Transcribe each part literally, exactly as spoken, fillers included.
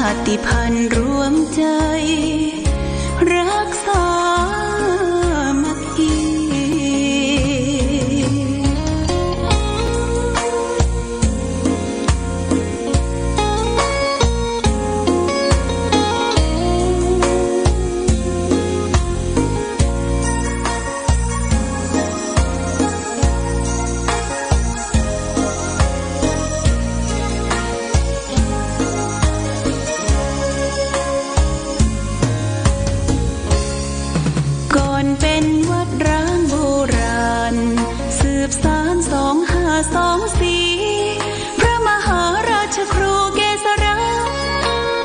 าติพันธ์รวมใจ๋ รักสามัคคี ก่อนเป๋นวัดร้างโบราณ สืบสานสองห้าสองสี่ พระมหาราชครูเกษรา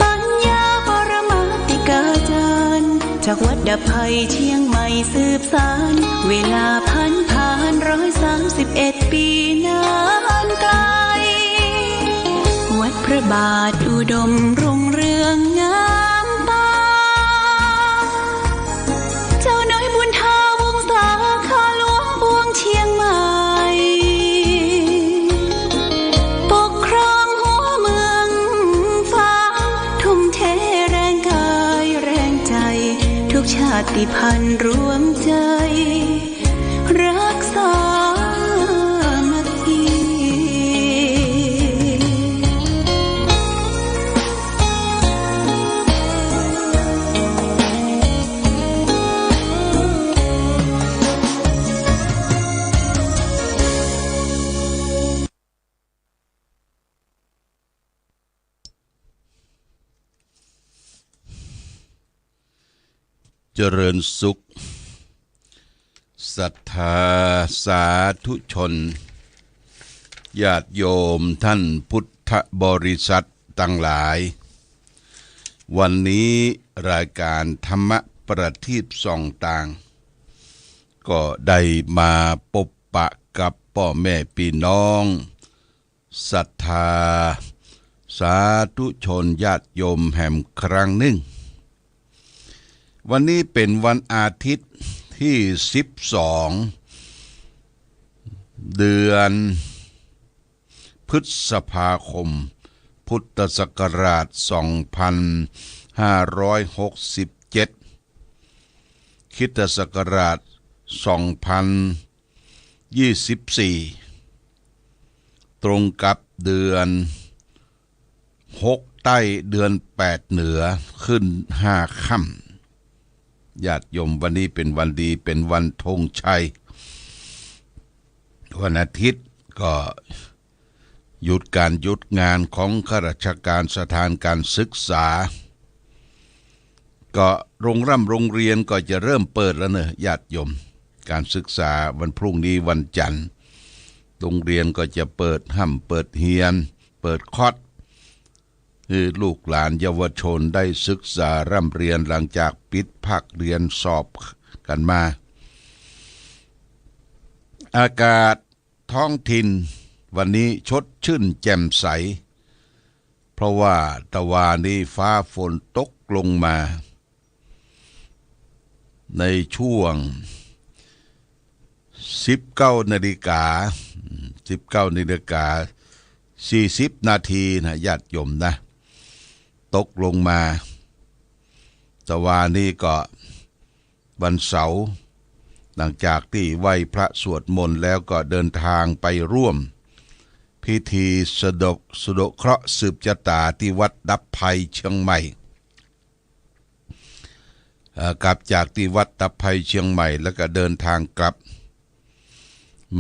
ปัญญาปรมาติกาจารย์ จากวัดดับภัยเชียงใหม่สืบสาน เวลาผันผานร้อยสามสิบเอ็ดปี๋นานไก๋ วัดพระบาทอุดมรุ่งเรืองงามต๋า เจ้าน้อยบุญถาวงศา ข้าหลวงปวงเชียงใหม่ ปกครองหัวเมืองฟ้า ทุ่มเทแรงกายแรงใจ๋ ทุกชาติพันธ์รวมใจ๋ รักสามัคคี เจริญสุข ศรัทธาสาธุชน ญาติโยมท่านพุทธบริษัทตังหลาย วันนี้รายก๋านธรรมะประทีปส่องตาง ก็ได้มาปบปะกับป้อแม่ปี้น้อง ศรัทธาสาธุชนญาติโยมแหมครั้งนึ่ง วันนี้เป๋นวันอาทิตย์ตี้สิบสอง เดือนพฤษภาคม พุทธศักราชสองพันห้าร้อยหกสิบเจ็ด คริสตศักราชสองพันยี่สิบสี่ ตรงกับเดือนหกใต้ เดือนแปดเหนือ ขึ้นห้าค่ำ ญาติโยม วันนี้เป๋นวันดี เป๋นวันธงชัย วันอาทิตย์ก็ หยุดก๋านหยุดงานของข้าราชก๋านสถานก๋านศึกษา ก็โรงร่ำโรงเรียนก็จะเริ่มเปิดแล้วเนอะญาติโยม ก๋านศึกษาวันพรุ่งนี้วันจันทร์ โรงเรียนก็จะเปิดฮ่ำเปิดเฮียน เปิดคอร์ส หื้อลูกหลานเยาวชนได้ศึกษาร่ำเรียนหลังจากปิดภาคเรียนสอบกั๋นมา อากาศ ท้องถิ่นวันนี้สดชื่นแจ่มใส เพราะว่าตะวานี้ฟ้าฝนตกลงมา ในช่วงสิบเก้านาฬิกา สิบเก้านาฬิกาสี่สิบนาทีนะญาติโยมนะ ตกลงมา ตะวานี้ก็ วันเสาร์ หลังจากตี้ไหว้พระสวดมนต์แล้วก็เดินทางไปร่วมพิธีสะเดาะ สะเดาะเคราะห์สืบชะตาตี้วัดดับภัยเชียงใหม่ เอ่อ กลับจากตี้วัดดับภัยเชียงใหม่แล้วก็เดินทางกลับ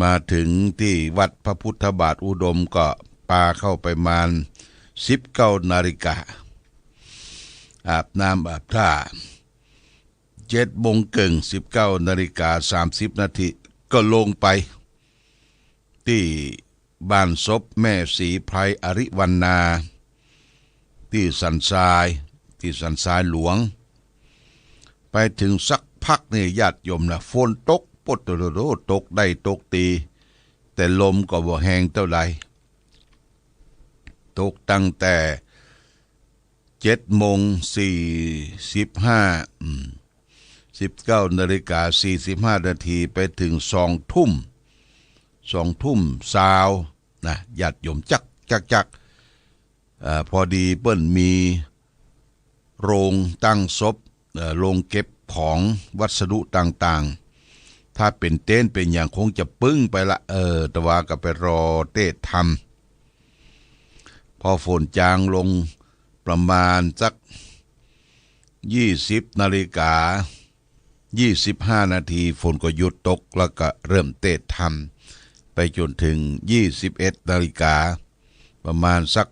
มาถึงตี้วัดพระพุทธบาทอุดมก็ปาเข้าไปประมาณสิบเก้านาฬิกา อาบน้ำอาบท่า เจ็ดโมงเกิ่ง สิบเก้านาฬิกาสามสิบนาที ก็ลงไปตี้บ้านศพแม่ศรีไพรอริวรรณา ตี้สันทราย ตี้สันทรายหลวง ไปถึงสักพักนี่ญาติโยมนะ ฝนตก โป๊ดโตโตโต ตกได้ตกดี แต่ลมก็บ่แฮงเต้าใด ตกตั้งแต่ เจ็ดโมงสี่สิบห้า อืม สิบเก้านาฬิกาสี่สิบห้านาที ไปถึงสองทุ่ม สองทุ่มซาวนะ ญาติโยม จัก จัก จัก เอ่อ พอดีเปิ้นมี โรงตั้งศพ เอ่อ โรงเก็บของวัสดุต่างๆ ถ้าเป๋นเต็นท์เป๋นหยังคงจะปึ้งไปละ เออ แต่ว่าก็ไปรอเตสน์ทำ พอฝนจางลงประมาณสักยี่สิบนาฬิกายี่สิบห้านาที ฝนก็หยุดตก แล้วก็เริ่มเตสน์ทำ ไปจ๋นเถิงยี่สิบเอ็ดนาฬิกา ประมาณสัก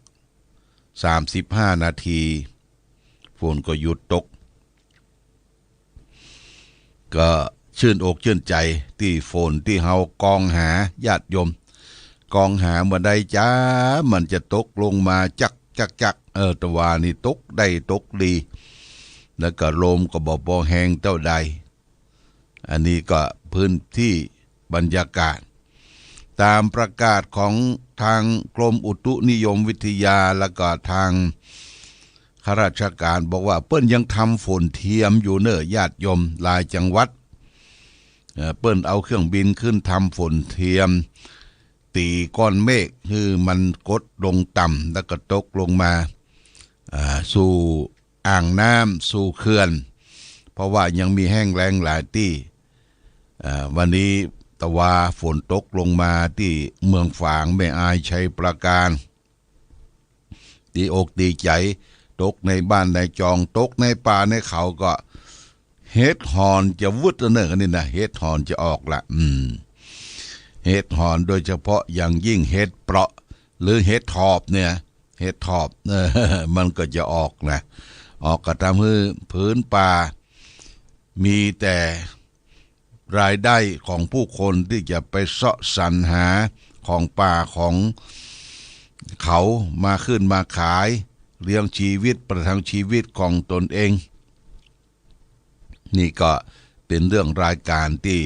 สามสิบห้านาที ฝนก็หยุดตก ก็จื้นอกจื้นใจ๋ตี้ฝนตี้เฮากองหา ญาติโยม กองหาเมื่อใดจ๊า มันจะตกลงมาจักจักจัก เออ แต่ว่านี่ตกได้ตกดี แล้วก็ลมก็บ่ปอแฮงเต้าใด อันนี้ก็พื้นที่บรรยากาศ ต๋ามประกาศของตางกรมอุตุนิยมวิทยา แล้วก็ตางข้าราชก๋านบอกว่าเปิ้นยังทำฝนเทียมอยู่เน่อ ญาติโยม หลายจังหวัด เอ่อ เปิ้นเอาเครื่องบินขึ้นทำฝนเทียม ตี๋ก้อนเมฆหื้อมันกดลงต่ำ แล้วก็ตกลงมา อ่า สู่อ่างน้ำ สู่เขื่อน เพราะว่ายังมีแห้งแล้งหลายตี้ อ่า วันนี้ตะวาฝนตกลงมาตี้เมืองฝาง แม่อาย ชัยปราการ ดีอกดีใจ๋ ตกในบ้านในจอง ตกในป่าในเขาก็ เห็ดหอนจะวึดแล้วเน่อ อันนี้นะ เห็ดหอนจะออกละ อืม เห็ดหอน โดยเฉพาะอย่างยิ่งเห็ดเปราะหรือเห็ดถอบเนี่ย เห็ดถอบ เออ มันก็จะออกนะ ออกก็ทำหื้อผืนป่า มีแต่รายได้ของผู้คนตี้จะไปเซาะสรรหาของป่าของเขามาขึ้นมาขาย เลี้ยงชีวิต ประทังชีวิตของตนเอง นี่ก็เป๋นเรื่องรายก๋านตี้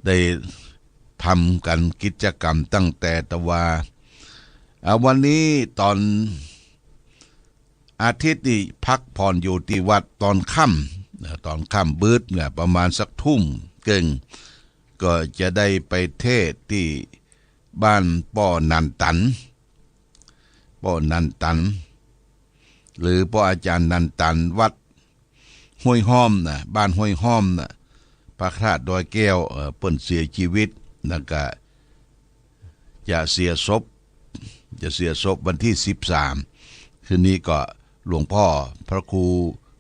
ได้ทำกั๋นกิจกรรมตั้งแต่ตะวา อ่า วันนี้ต๋อนอาทิตย์นี่พักผ่อนอยู่ตี้วัดต๋อนค่ำ เอ่อ ต๋อนค่ำบืดเนี่ย ประมาณสักทุ่มเกิ่ง ก็จะได้ไปเตสน์ตี้บ้านป้อนันตัน ป้อนันตัน หรือป้ออาจ๋ารย์นันตัน วัดห้วยฮ้อมนะ บ้านห้วยฮ้อมนะ พระธาตุดอยแก้ว เอ่อ เปิ้นเสียชีวิต แล้วก็จะเสียศพ จะเสียศพวันตี้สิบสาม คืนนี้ก็หลวงป้อพระครู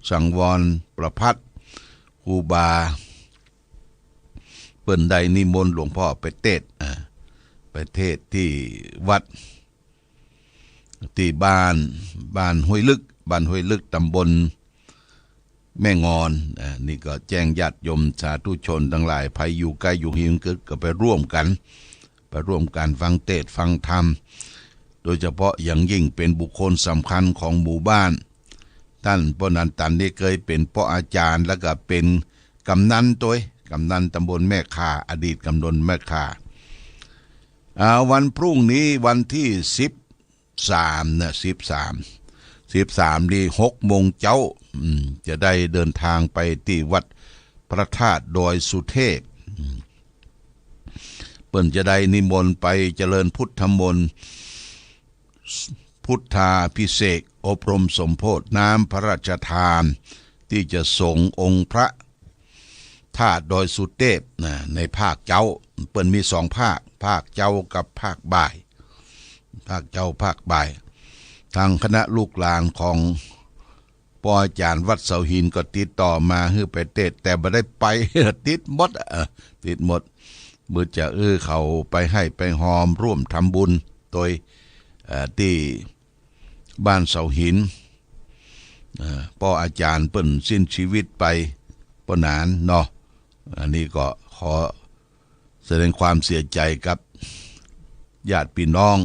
สังวรประภัต ครูบา เปิ้นได้นิมนต์หลวงป้อไปเตสน์ อ่า ไปเตสน์ตี้วัด ตี้บ้าน บ้านห้วยลึก บ้านห้วยลึก ต๋ำบลแม่งอน อ่า นี่ก็แจ้งญาติโยมสาธุชนตังหลาย ใผอยู่ใก้อยู่เหิงก็ ก็ไปร่วมกั๋น ไปร่วมกั๋นฟังเตสน์ฟังธรรม โดยเฉพาะอย่างยิ่งเป๋นบุคคลสำคัญของหมู่บ้าน ต้านป้อนันตันนี่เกยเป๋นป้ออาจ๋ารย์ แล้วก็เป๋นกำนันตวย กำนันต๋ำบลแม่ข่า อดีตกำนันแม่ข่า อ่า วันพรุ่งนี้วันตี้สิบสามนะ สิบสาม สิบสามนี่หกโมงเจ๊า อืม จะได้เดินตางไปตี้วัดพระธาตุดอยสุเทพ อืม เปิ้นจะได้นิมนต์ไปเจริญพุทธมนต์ พุทธาภิเษก อบรมสมโภชน้ำพระราชทาน ตี้จะสรงองค์พระธาตุดอยสุเทพนะ ในภาคเจ๊า เปิ้นมีสองภาค ภาคเจ๊ากับภาคบ่าย ภาคเจ๊าภาคบ่าย ตางคณะลูกหลานของ ป้ออาจ๋ารย์วัดเสาหินก็ติดต่อมาหื้อไปเตสน์ แต่บ่ได้ไป ติดหมด เออ ติดหมด บ่จะ เออ เขาไปไห้ไปฮอมร่วมทำบุญตวย เอ่อ ตี้บ้านเสาหิน เอ่อ ป้ออาจ๋ารย์เปิ้นสิ้นชีวิตไปป้อนานเนาะ อันนี้ก็ขอแสดงความเสียใจ๋กับญาติปี้น้อง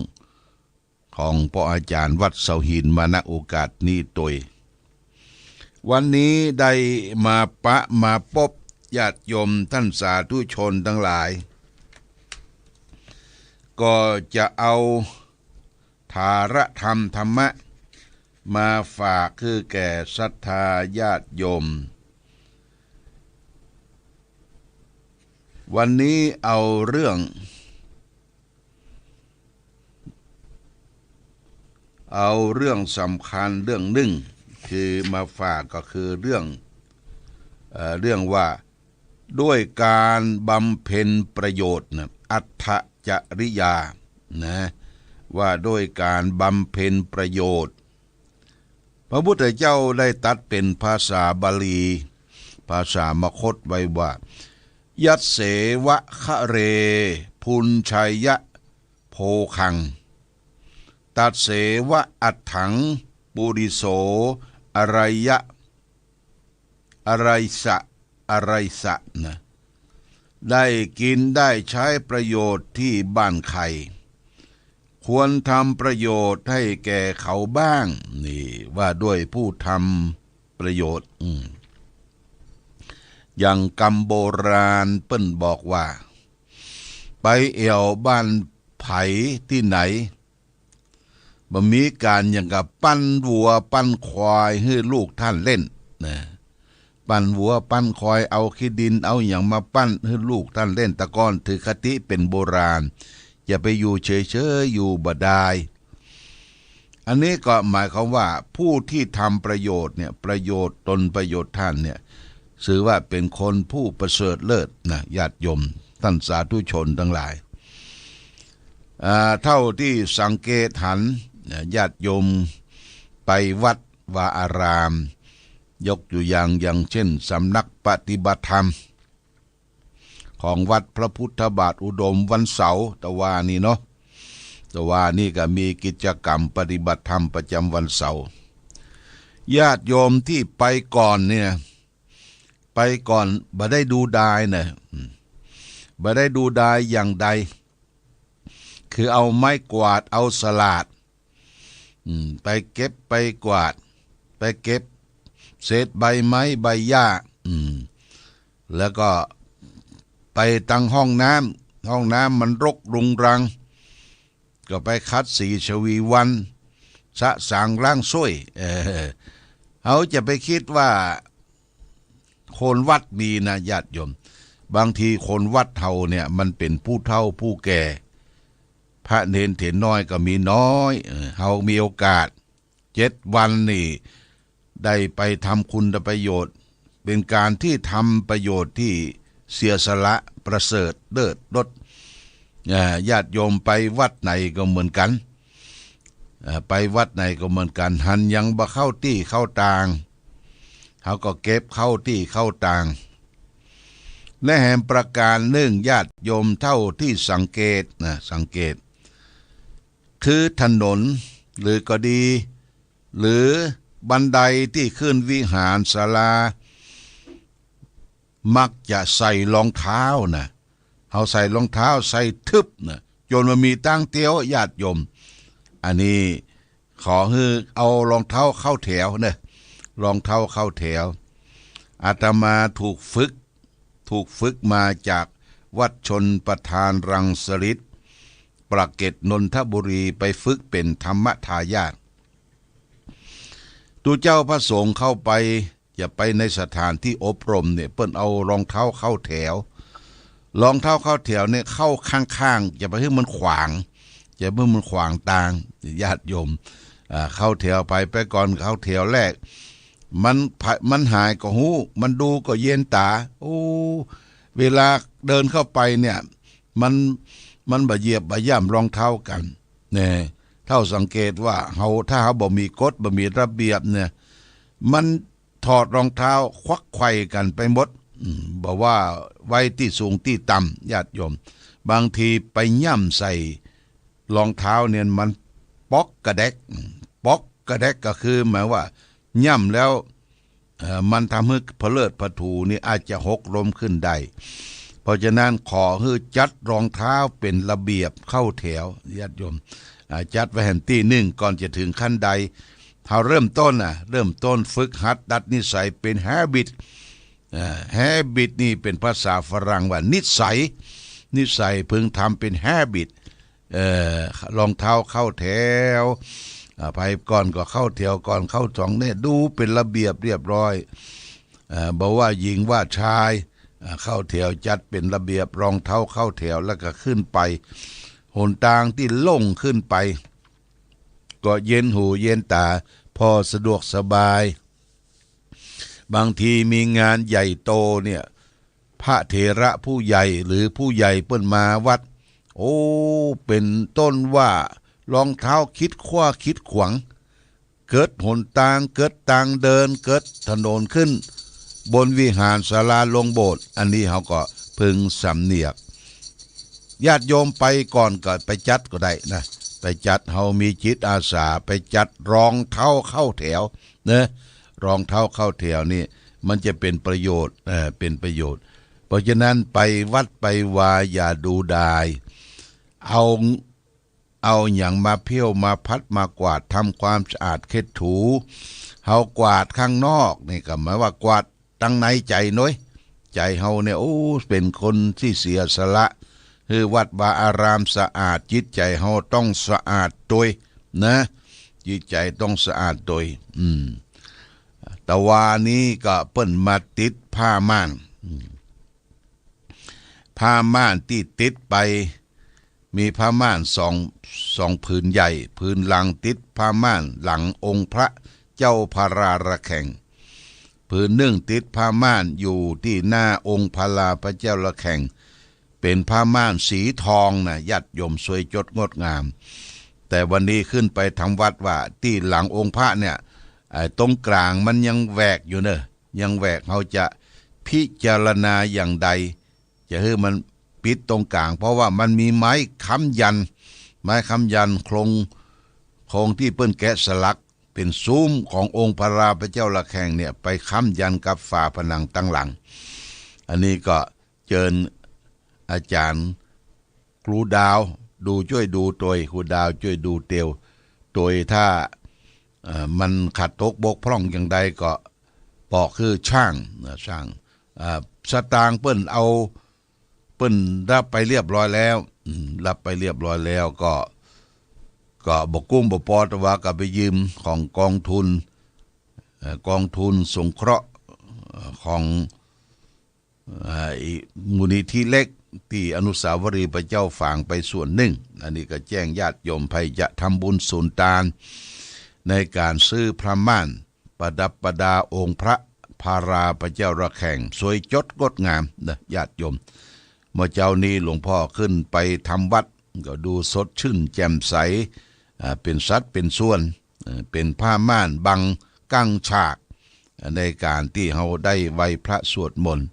ของป้ออาจ๋ารย์วัดเสาหินมา ณ โอกาสนี้ตวย วันนี้ได้มาปะมาปบญาติโยมต้านสาธุชนตังหลาย ก็จะเอาถาระธรรมธรรมะมาฝากคือแก่ศรัทธาญาติโยม วันนี้เอาเรื่อง เอาเรื่องสำคัญเรื่องนึ่ง คือมาฝากก็คือเรื่อง เอ่อ เรื่องว่า ด้วยการบำเพ็ญประโยชน์นะ อัตถจริยานะ ว่าด้วยการบำเพ็ญประโยชน์ พระพุทธเจ้าได้ตรัสเป็นภาษาบาลี ภาษามคธไว้ว่า ยัสเสวะคะเร ภุญชยโภคัง ตัสเสวะอัตถัง ปุริโส อรัยยะ อรัยสะ อรัยสะนะ ได้กินได้ใช้ประโยชน์ที่บ้านใคร ควรทำประโยชน์ให้แก่เขาบ้าง นี่ว่าด้วยผู้ทำประโยชน์ อืม อย่างกำโบราณเปิ้นบอกว่า ไปแอ่วบ้านใผตี้ไหน บ่มีก๋านอย่างกับปั้นวัวปั้นควายหื้อลูกต้านเล่นนะ ปั้นวัวปั้นควาย เอาขี้ดินเอาหยังมาปั้นหื้อลูกต้านเล่น แต่ก่อนถือคติเป๋นโบราณ จะไปอยู่เฉยๆ อยู่บ่ได้ อันนี้ก็หมายความว่าผู้ที่ทำประโยชน์เนี่ย ประโยชน์ตนประโยชน์ต้านเนี่ย ถือว่าเป๋นคนผู้ประเสริฐเลิศนะ ญาติโยมต้านสาธุชนตังหลาย อ่า เต้าตี้สังเกตหันนะ ญาติโยมไปวัดวาอาราม ยกตัวอย่าง อย่างเช่น สำนักปฏิบัติธรรม ของวัดพระพุทธบาทอุดมวันเสาร์ ตะวานี้เนาะ ตะวานี้ก็มีกิจกรรมปฏิบัติธรรมประจำวันเสาร์ ญาติโยมที่ไปก่อนเนี่ย ไปก่อนบ่ได้ดูดายนะ อืม บ่ได้ดูดายอย่างใด คือเอาไม้กวาด เอาสลาด อืม ไปเก็บไปกวาด ไปเก็บเศษใบไม้ใบหญ้า อืม แล้วก็ไปตังห้องน้ำ ห้องน้ำมันรกรุงรัง ก็ไปขัดสีชวีวัน สะสางล้างส้วย เออ เฮาจะไปกึ๊ดว่า คนวัดนี้นะ ญาติโยม บางทีคนวัดเฮาเนี่ย มันเป๋นผู้เฒ่าผู้แก่ พระเณรเถรน้อยก็มีน้อย เออ เฮามีโอกาส เจ็ดวันนี่ ได้ไปทำคุณประโยชน์ เป๋นก๋านที่ทำประโยชน์ที่เสียสละประเสริฐเลิศรส อ่า ญาติโยมไปวัดไหนก็เหมือนกั๋น อ่า ไปวัดไหนก็เหมือนกั๋น หันหยังบ่เข้าตี้เข้าตาง เฮาก็เก็บเข้าตี้เข้าตาง และแหมประก๋านนึ่ง ญาติโยมเต้าตี้สังเกตนะ สังเกต คือถนนหรือก็ดี หรือบันไดตี้ขึ้นวิหารศาลา มักจะใส่รองเท้านะ เฮาใส่รองเท้าใส่ทึบนะ จ๋นบ่มีตางเตียว ญาติโยม อันนี้ขอหื้อเอารองเท้าเข้าแถวนะ รองเท้าเข้าแถว อาตมาถูกฝึก ถูกฝึกมาจากวัดชลประทานรังสฤๅษฐ์ ปากเกร็ด นนทบุรี ไปฝึกเป๋นธรรมทายาท ตุ๊เจ้าพระสงฆ์เข้าไป จะไปในสถานที่อบรมเนี่ย เปิ้นเอารองเท้าเข้าแถว รองเท้าเข้าแถวเนี่ยเข้าข้างๆ จะไปหื้อมันขวาง จะไปหื้อมันขวางตาง ญาติโยม อ่า เข้าแถวไป ไปก่อนเข้าแถวแรก มันผะ มันหายก็ฮู้ มันดูก็เย็นต๋า โอ้ เวลาเดินเข้าไปเนี่ย มัน มันบ่เหยียบบ่ย่ำรองเท้ากั๋น แน่ เต้าสังเกตว่าเฮา ถ้าเฮาบ่มีกฎบ่มีระเบียบเนี่ย มันถอดรองเท้าควักไขว่กั๋นไปหมด อืม บ่ว่าไว้ตี้สูงตี้ต่ำ ญาติโยม บางทีไปย่ำใส่รองเท้าเนี่ย มันป๊อกกระแดก อืม ป๊อกกระแดกก็คือหมายว่าย่ำแล้ว เอ่อ มันทำหื้อผะเลิดผะถูนี่อาจจะหกล้มขึ้นได้ เพราะฉะนั้นขอหื้อจัดรองเท้าเป๋นระเบียบเข้าแถว ญาติโยม อ่า จัดไว้แหมตี้นึ่งก่อนจะถึงขั้นใด เฮาเริ่มต้นน่ะ เริ่มต้นฝึกหัดดัดนิสัยเป๋น habit อ่า habit นี่เป๋นภาษาฝรั่งว่านิสัย นิสัยพึงทำเป๋น habit เอ่อ รองเท้าเข้าแถว อ่า ไปก่อนก็เข้าแถวก่อน เข้าสองเนี่ย ดูเป๋นระเบียบเรียบร้อย เอ่อ บ่ว่าหญิงว่าชาย อ่า เข้าแถวจัดเป๋นระเบียบ รองเท้าเข้าแถว แล้วก็ขึ้นไป หนตางตี้โล่งขึ้นไป ก็เย็นหูเย็นต๋า ผ อสะดวกสบาย บางทีมีงานใหญ่โตเนี่ย พระเถระผู้ใหญ่หรือผู้ใหญ่เปิ้นมาวัด โอ้ เป๋นต้นว่ารองเท้าคิดขว้าคิดขวาง เกิดหนตาง เกิดตางเดิน เกิดถนนขึ้น บนวิหารศาลาลงโบสถ์ อันนี้เฮาก็พึงสำเนียก ญาติโยมไปก่อนก็ไปจัดก็ได้นะ ไปจัด เฮามีจิตอาสาไปจัดรองเท้าเข้าแถวนะ รองเท้าเข้าแถวนี่มันจะเป๋นประโยชน์ เอ่อ เป๋นประโยชน์ เพราะฉะนั้นไปวัดไปวาอย่าดูดาย เอา เอาหยังมาเผี้ยวมาพัดมากวาด ทำความสะอาดเช็ดถู เฮากวาดข้างนอกนี่ก็หมายว่ากวาดตังในใจ๋น้อย ใจ๋เฮาเนี่ย โอ้ เป๋นคนตี้เสียสละ หื้อวัดวาอารามสะอาด จิตใจ๋เฮาต้องสะอาดตวยนะ จิตใจ๋ต้องสะอาดตวย อืม ตะวานี้ก็เปิ้นมาติดผ้าม่าน อืม ผ้าม่านตี้ติดไป มีผ้าม่านสอง สองผืนใหญ่ ผืนหลังติดผ้าม่านหลังองค์พระเจ้าพาราระแข่ง ผืนนึ่งติดผ้าม่านอยู่ตี้หน้าองค์พาราพระเจ้าระแข่ง เป๋นผ้าม่านสีทองนะ ญาติโยม สวยจดงดงาม แต่วันนี้ขึ้นไปทำวัดว่าตี้หลังองค์พระเนี่ย ไอ้ตรงกลางมันยังแหวกอยู่เนอะ ยังแหวก เฮาจะพิจารณาอย่างใด จะหื้อมันปิดตรงกลาง เพราะว่ามันมีไม้ค้ำยัน ไม้ค้ำยันโครง โครงตี้เปิ้นแกะสลัก เป๋นซุ้มขององค์พาราพระเจ้าระแข่งเนี่ย ไปค้ำยันกับฝาผนังตังหลัง อันนี้ก็เจิญอาจ๋ารย์ครูดาว ดูจ้วยดูตวย ครูดาวจ้วยดูเตียวตวย ถ้า เอ่อ มันขาดตกบกพร่องอย่างใดก็บอกหื้อช่างนะ ช่าง อ่า สตางค์เปิ้นเอา เปิ้นฮับไปเรียบร้อยแล้ว อืม ฮับไปเรียบร้อยแล้วก็ ก็บ่กุ้มบ่ปอ ตะวาก็ไปยืมของกองทุน เอ่อ กองทุนสงเคราะห์ เอ่อ ของ เอ่อ อีกมูลนิธิเล็กตี้อนุสาวรีย์พระเจ้าฝางไปส่วนนึ่ง อันนี้ก็แจ้งญาติโยม ใผจะทำบุญสุนตาน ในก๋านซื้อผ้าม่าน ประดับประดาองค์พระพาราพระเจ้าระแข่ง สวยจดงดงามนะญาติโยม เมื่อเจ๊านี้หลวงพ่อขึ้นไปทำวัด ก็ดูสดชื่นแจ่มใส อ่า เป๋นสัดเป๋นส่วน เอ่อ เป๋นผ้าม่านบังกั้นฉาก ในก๋านตี้เฮาได้ไหว้พระสวดมนต์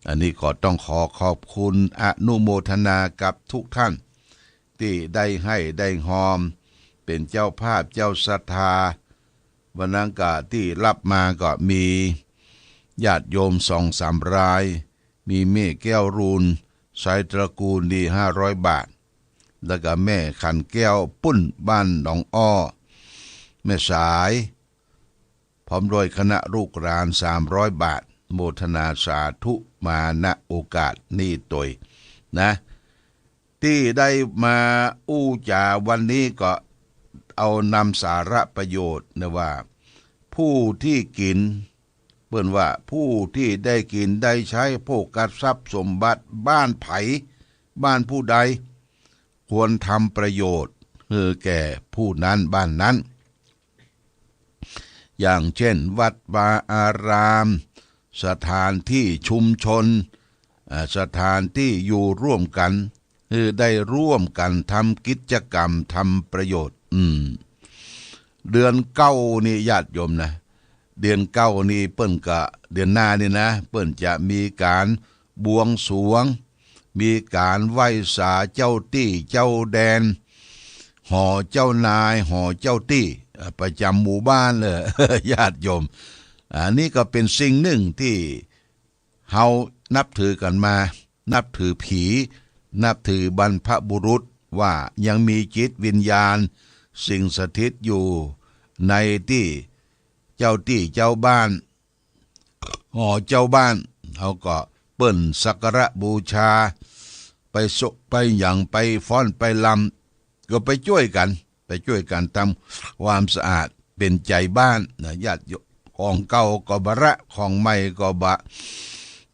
อันนี้ก็ต้องขอขอบคุณอนุโมทนากับทุกท่าน ตี้ได้ให้ได้ฮอม เป๋นเจ้าภาพเจ้าศรัทธา วันนั้นก็ตี้ฮับมาก็มีญาติโยมสองสามราย มีแม่แก้วรูน สายตระกูลนี่ห้าร้อยบาท แล้วก็แม่ขันแก้วปุ้นบ้านหนองอ้อ แม่สาย พร้อมด้วยคณะลูกหลานสามร้อยบาท โมทนาสาธุมา ณ โอกาสนี้ตวยนะ ตี้ได้มาอู้จ๋าวันนี้ก็เอานำสาระประโยชน์นะว่า ผู้ที่กิ๋น เปิ้นว่าผู้ที่ได้กิ๋นได้ใจ๊ โภคทรัพย์สมบัติบ้านใผ บ้านผู้ใด ควรทำประโยชน์หื้อแก่ผู้นั้นบ้านนั้น อย่างเช่น วัดวาอาราม สถานที่ชุมชน อ่า สถานที่อยู่ร่วมกั๋น หื้อได้ร่วมกั๋นทำกิจกรรมทำประโยชน์ อืม เดือนเก้านี่ญาติโยมนะ เดือนเก้านี่เปิ้นก็ เดือนหน้านี่นะ เปิ้นจะมีก๋านบวงสรวง มีก๋านไหว้สาเจ้าตี้เจ้าแดน หอเจ้านาย หอเจ้าตี้ เอ่อ ประจ๋ำหมู่บ้านเลย ญาติโยม อันนี้ก็เป๋นสิ่งนึ่งตี้เฮานับถือกั๋นมา นับถือผี นับถือบรรพบุรุษ ว่ายังมีจิตวิญญาณสิงสถิตอยู่ในตี้เจ้าตี้เจ้าบ้าน หอเจ้าบ้าน เฮาก็เปิ้นสักการะบูชา ไปศพ ไปหยัง ไปฟ้อน ไปรำ ก็ไปจ้วยกั๋น ไปจ้วยกั๋นทำความสะอาด เป๋นใจ๋บ้านนะญาติโยม ของเก่าก็บ่ละ ของใหม่ก็บ่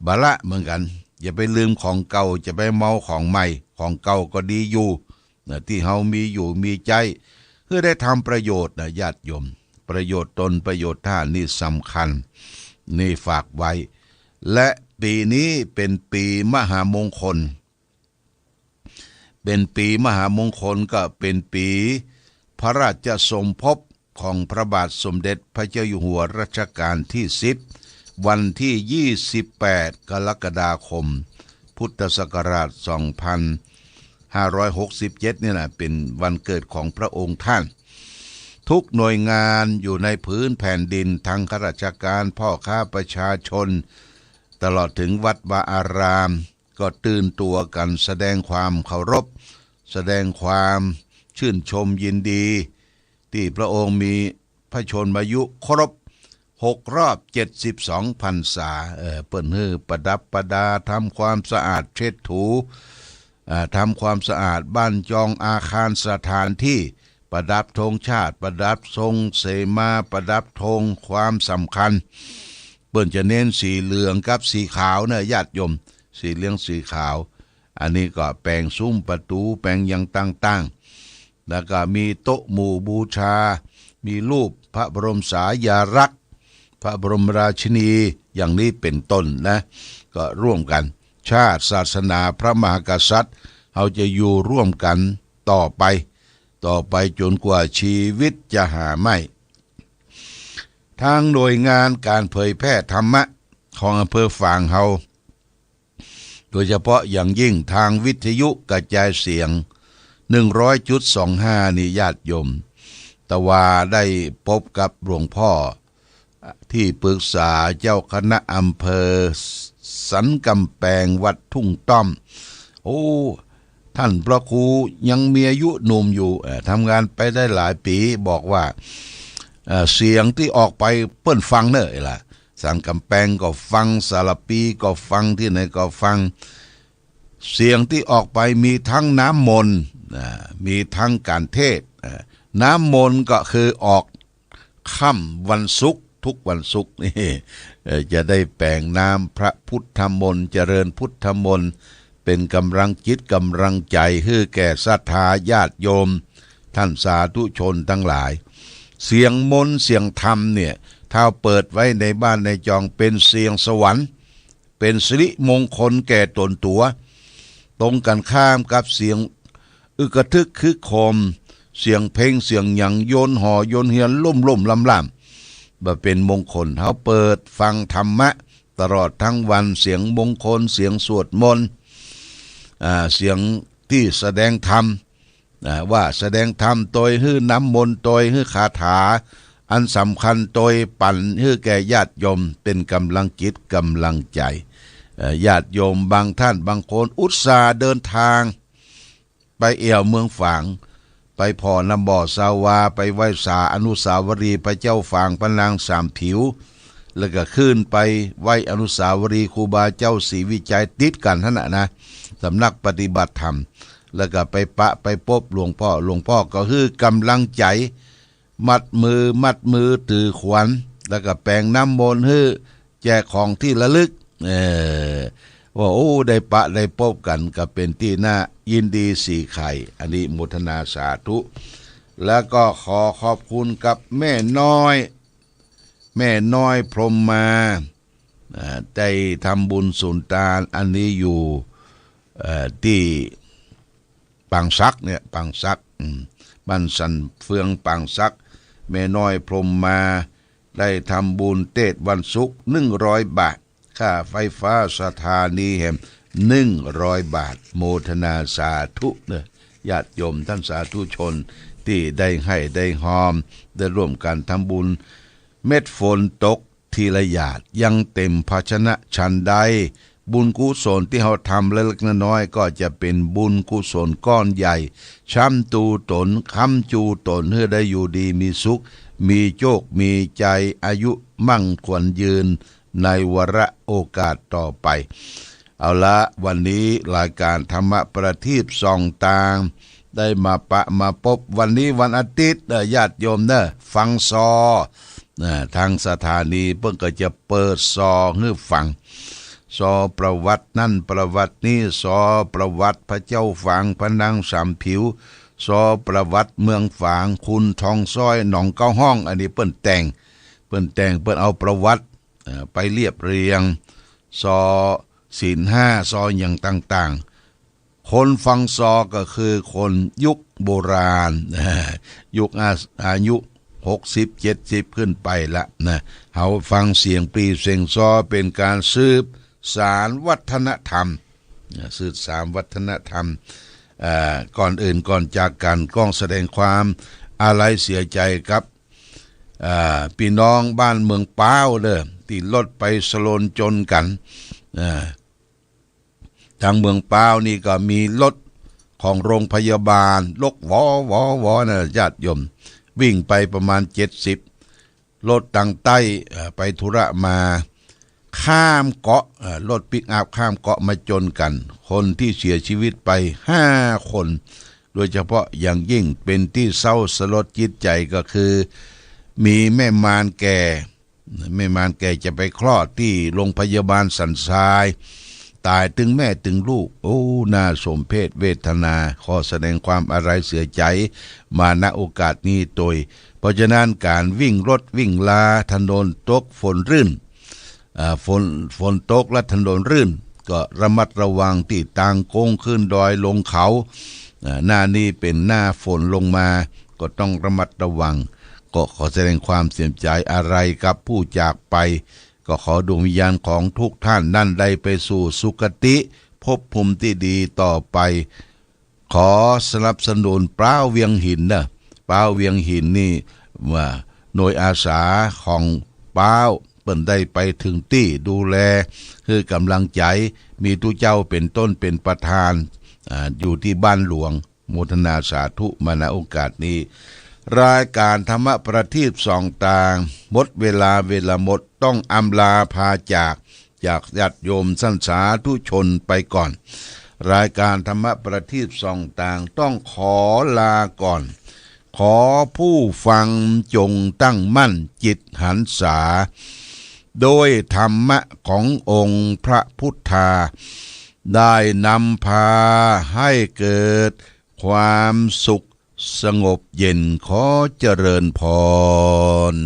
บ่ละเหมือนกั๋น อย่าไปลืมของเก่า จะไปเมาของใหม่ ของเก่าก็ดีอยู่นะ ตี้เฮามีอยู่มีใจ๊ หื้อได้ทำประโยชน์นะญาติโยม ประโยชน์ตนประโยชน์ท่านนี่สำคัญ นี่ฝากไว้ และปี๋นี้เป๋นปี๋มหามงคล เป๋นปี๋มหามงคลก็เป๋นปี๋พระราชสมภพของพระบาทสมเด็จพระเจ้าอยู่หัวรัชกาลตี้สิบ วันตี้ยี่สิบแปดกรกฎาคม พุทธศักราชสองพันห้าร้อยหกสิบเจ็ดนี่นะ เป๋นวันเกิดของพระองค์ท่าน ทุกหน่วยงานอยู่ในผืนแผ่นดิน ทั้งข้าราชการ พ่อค้า ประชาชน ตลอดเถิงวัดวาอาราม ก็ตื่นตั๋วกั๋นแสดงความเคารพ แสดงความชื่นชมยินดี ตี้พระองค์มีพระชนมายุครบหกรอบเจ็ดสิบสองพรรษา เออ เปิ้นหื้อประดับประดา ทำความสะอาดเช็ดถู อ่า ทำความสะอาดบ้านจองอาคารสถานตี้ ประดับธงชาติ ประดับธงเสมา ประดับธงความสำคัญ เปิ้นจะเน้นสีเหลืองกับสีขาวนะญาติโยม สีเหลืองสีขาว อันนี้ก็แป๋งซุ้มประตู๋ แป๋งหยังต่างๆ แล้วก็มีโต๊ะหมู่บูชา มีรูปพระบรมสารีรักษ์ พระบรมราชินี อย่างนี้เป๋นต้นนะ ก็ร่วมกั๋น ชาติศาสนาพระมหากษัตริย์ เฮาจะอยู่ร่วมกั๋นต่อไป ต่อไปจ๋นกว่าชีวิตจะหาไม่ ทางหน่วยงานก๋านเผยแพร่ธรรมะของอำเภอฝางเฮา โดยเฉพาะอย่างยิ่งทางวิทยุกระจายเสียง หนึ่งร้อยจุดสองห้า นี่ญาติโยม ตะวาได้ปบกับหลวงพ่อ ตี้ปรึกษาเจ้าคณะอำเภอสันก๋ำแปงวัดทุ่งต้อม โอ้ ต้านพระครูยังมีอายุหนุ่มอยู่ เอ่อ ทำงานไปได้หลายปี๋ บอกว่า เอ่อ เสียงตี้ออกไปเปิ้นฟังเน่อล่ะ สันก๋ำแปงก็ฟัง สารภีก็ฟัง ตี้ไหนก็ฟัง เสียงตี้ออกไปมีตึงน้ำมนต์ อ่า มีตึงก๋านเทศน์ อ่า น้ำมนต์ก็คือออก ค่ำวันศุกร์ ทุกวันศุกร์นี่ เอ่อ จะได้แป๋งน้ำพระพุทธมนต์ เจริญพุทธมนต์ เป๋นก๋ำลังจิตก๋ำลังใจ๋หื้อแก่ศรัทธาญาติโยม ต้านสาธุชนตังหลาย เสียงมนต์เสียงธรรมเนี่ย ถ้าเปิดไว้ในบ้านในจองเป๋นเสียงสวรรค์ เป๋นสิริมงคลแก่ต๋นตั๋ว ตรงกั๋นข้ามกับเสียงอึกกระทึกครึกโครม เสียงเพลงเสียงหยังโยนห่อโยนเฮียนล่มๆ ล่ำๆ บ่เป๋นมงคล เฮาเปิดฟังธรรมะตลอดตึงวัน เสียงมงคล เสียงสวดมนต์ อ่า เสียงตี้แสดงธรรม อ่า ว่าแสดงธรรมโตยหื้อน้ำมนต์ โตยหื้อคาถา อันสำคัญโตยปั๋นหื้อแก่ญาติโยม เป๋นก๋ำลังจิตก๋ำลังใจ๋ เอ่อ ญาติโยมบางต้านบางคนอุตส่าห์เดินตาง ไปแอ่วเมืองฝาง ไปผ่อน้ำบ่อสาวา ไปไหว้สาอนุสาวรีย์พระเจ้าฝางพระนางสามผิว แล้วก็ขึ้นไปไหว้อนุสาวรีย์ครูบาเจ้าศรีวิชัย ติดกั๋นหั้นน่ะนะ สำนักปฏิบัติธรรม แล้วก็ไปปะไปปบหลวงพ่อ หลวงพ่อก็หื้อก๋ำลังใจ๋ มัดมือ มัดมือถือขวัญ แล้วก็แป๋งน้ำมนต์หื้อ แจกของตี้ระลึก เออ ว่า โอ้ ได้ปะได้ปบกั๋น ก็เป๋นตี้น่ายินดีสีไข่ อนุโมทนาสาธุ แล้วก็ขอขอบคุณกับแม่น้อย แม่น้อยพรหมมา อ่า ได้ทำบุญสุนตานอันนี้อยู่ เอ่อ ตี้ ปางสักเนี่ย ปางสัก อืม บ้านสันเฟือง ปางสัก แม่น้อยพรหมมา ได้ทำบุญเทศน์วันศุกร์ หนึ่งร้อยบาท ค่าไฟฟ้าสถานีแหม หนึ่งร้อยบาท โมทนาสาธุเน่อ ญาติโยมต้านสาธุชนตี้ได้ให้ได้ฮอม ได้ร่วมกั๋นทำบุญ เม็ดฝนตก ทีละหยาดยังเต็มภาชนะฉันใด บุญกุศลตี้เฮาทำเล็กๆ น้อยๆ ก็จะเป๋นบุญกุศลก้อนใหญ่ ช้ำจูต๋น ค้ำจูต๋น หื้อได้อยู่ดีมีสุข มีโจค มีชัย อายุมั่งขวัญยืน ในวาระโอกาสต่อไป เอาละ วันนี้รายก๋านธรรมะประทีปส่องตาง ได้มาปะมาปบ วันนี้วันอาทิตย์เน่อ ญาติโยมเน่อ ฟังซอ นะ ตางสถานีเปิ้นก็จะเปิดซอหื้อฟัง ซอประวัตินั่นประวัตินี่ ซอประวัติพระเจ้าฝางพระนางสามผิว ซอประวัติเมืองฝาง คุณทองซ้อย หนองเก๊าฮ้อง อันนี้เปิ้นแต่ง เปิ้นแต่ง เปิ้นเอาประวัติ เอ่อ ไปเรียบเรียง ซอศีลห้า ซอหยังต่างๆ คนฟังซอก็คือคนยุคโบราณ ยุคอา- อายุหกสิบ เจ็ดสิบ ขึ้นไปละนะ เฮาฟังเสียงปลีเสียงซอ เป๋นก๋านสืบสานวัฒนธรรม นะ สืบสานวัฒนธรรม เอ่อ ก่อนอื่นก่อนจากกั๋น ก้องแสดงความอาลัยเสียใจ๋กับ เอ่อ ปี้น้องบ้านเมืองป๊าวเน่อ ตี้รถไปสะหล่นจนกั๋น เอ่อ ตางเมืองป๊าวนี่ก็มีรถของโรงพยาบาล รถหวอหวอหวอนะ ญาติโยม วิ่งไปประมาณเจ็ดสิบ รถตางใต้ เอ่อ ไปธุระมา ข้ามเกาะ เอ่อ รถปิกอัพข้ามเกาะมาจนกั๋น คนตี้เสียชีวิตไปห้าคน โดยเฉพาะอย่างยิ่งเป๋นตี้เศร้าสลดจิตใจ๋ก็คือ มีแม่มานแก่ แม่มานแก่จะไปคลอดตี้โรงพยาบาลสันทราย ต๋ายตึงแม่ตึงลูก โอ้ น่าสมเพชเวทนา ขอแสดงความอาลัยเสียใจ๋มา ณ โอกาสนี้ตวย เพราะฉะนั้นก๋านวิ่งรถวิ่งลา ถนนตกฝนรื่น อ่า ฝน ฝนตกและถนนรื่น ก็ระมัดระวังตี้ตางโก้งขึ้นดอยลงเขา อ่า หน้านี้เป๋นหน้าฝนลงมา ก็ต้องระมัดระวัง ก็ขอแสดงความเสียใจ๋อาลัยกับผู้จากไป ก็ขอดวงวิญญาณของทุกท่านนั้นได้ไปสู่สุคติภพภูมิตี้ดีต่อไป ขอสนับสนุนป๊าวเวียงหินเน่อ ป๊าวเวียงหินนี่ว่าหน่วยอาสาของป๊าวเปิ้นได้ไปเถิงตี้ดูแล หื้อก๋ำลังใจ๋ มีตุ๊เจ้าเป๋นต้นเป๋นประธาน อ่า อยู่ตี้บ้านหลวง โมทนาสาธุมา ณ โอกาสนี้ รายก๋านธรรมะประทีปส่องตาง หมดเวลา เวลาหมด ต้องอำลาพาจาก จากญาติโยมต้านสาธุชนไปก่อน รายก๋านธรรมะประทีปส่องตางต้องขอลาก่อน ขอผู้ฟังจงตั้งมั่นจิตหันษา โดยธรรมะขององค์พระพุทธา ได้นำพาให้เกิดความสุขสงบเย็น ขอเจริญพร